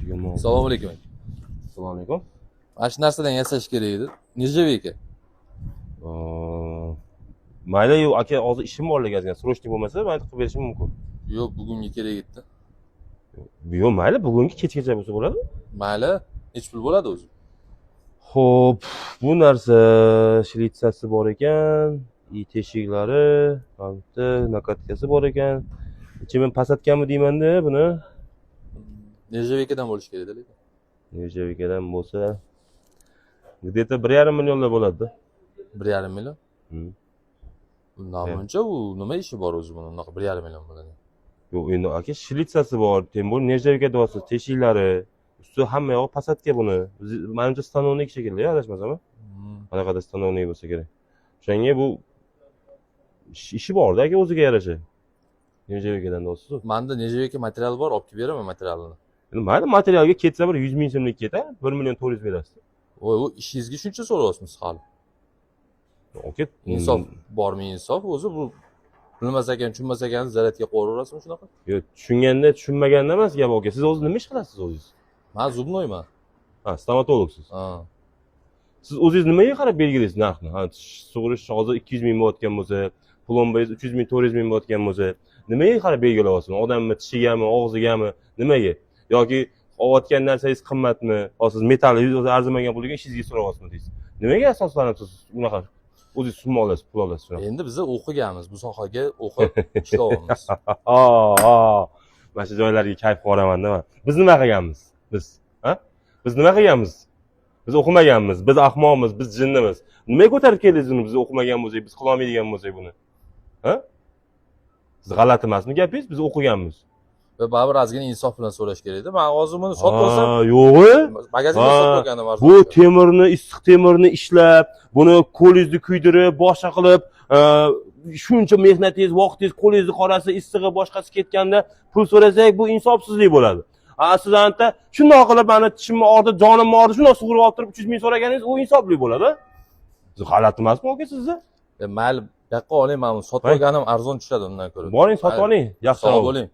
Assalomu alaykum. Assalomu alaykum. Mana shu narsadan yasash kerak edi. Нержавейка. Mayli, yo'q aka, hozir ishim bor, lekin ozgina срочный bo'lmasa, mayli, qilib berishim mumkin. Yo'q, bugunga kerak edi. Yo'q, mayli, bugungi kechgacha bo'lsa bo'ladi. Mayli, nechi pul bo'ladi o'zi? Xo'p, bu narsa шлица si bor ekan, и teshiklari, mana bu yerda накатка si bor ekan. Ichi men посадка mi deymanda buni. Нержавейка dan bo'lishi kerak edi lekin. Нержавейка dan bo'lsa, где-то 1,5 millionlar bo'ladi. 1,5 million? Hmm. Namuncha u nima ishi bor o'zi buni unaqa 1,5 million bo'ladi? Yo'q, endi aka, шлица si bor, тем более нержавейка deyapsiz, teshiklari, usti, hamma yog'i посадка buni. Manimcha, становник shekilli, adashmasam. Qanaqadir становник bo'lsa kerak. O'shanga bu ishi borda aka, o'ziga yarasha. Нержавейка dan deyapsiz. Manda нержавейка material bor, olib kelib beraman materialini. Endi mayli, materialga ketsa bir 100 ming so'mlik ketadi, 1 million 400 berasiz. Voy, u ishingizga shuncha so'rayapsiz hali. Aka, Insof bormi, insof o'zi bu? Bilmas ekan, tushunmas ekan, zaryadga qo'yaverasizmi shunaqa? Yo'q, tushunganda, tushunmaganda emas gap, aka. Siz o'zi nima ish qilasiz o'zingiz? Man зубной man. Ha, stomatologsiz. Ha. Siz o'zingiz nimaga qarab belgilaysiz narxni? Ha, tish sug'urish hozir 200 ming bo'layotgan bo'lsa, plombangiz 300 ming, 400 ming bo'layotgan bo'lsa, nimaga qarab belgilayapsiz? Odamni tishigami, og'zigami, nimaga? Yoki olayotgan narsangiz qimmatmi? Hozir siz metall o'zi arzimagan pulga ishingizga so'rayapsizmi deysiz. Nimaga asoslanib siz unaqa o'zingiz summa olasiz, pul olasiz shunaqa? Endi biza o'qiganmiz, bu sohaga o'qib ishlayapmiz. Ha, ha. Mana shu joylarga kayf qilib yuboraman-da man. Biz nima qilganmiz? Biz, ha? Biz nima qilganmiz? Biz o'qimaganmiz, biz ahmoqmiz, biz jinnimiz. Nimaga ko'tarib keldingiz uni, biz o'qimagan bo'lsak, biz qilolmaydigan bo'lsak buni? Ha? Siz g'alati emasmi gapingiz? Biz o'qiganmiz. Va baribir ozgina insof bilan so'rash kerakda. Man hozir buni sotib olsam, Ha, yo'g'i. magazinda Ha, sotib olgandim. Bu temirni, issiq temirni ishlab, buni qo'lingizni kuydirib, boshqa qilib, shuncha mehnatingiz, vaqtingiz, qo'lingizni qorasi, issig'i, boshqasi ketganda pul so'rasak, bu insofsizlik bo'ladi. A siz anta shundoq qilib mani tishimni og'ridi, jonimni og'ridi, shundoq sug'urib olib turib 300 ming so'raganingiz, u insofli bo'ladi. Siz g'alati emasmi aka sizni? Mayli, bu yoqqa oling, man buni sotib Voy. olganim arzon tushadi undan ko'ra. Boring, sotib oling. Yaxshi. Sog' bo'ling.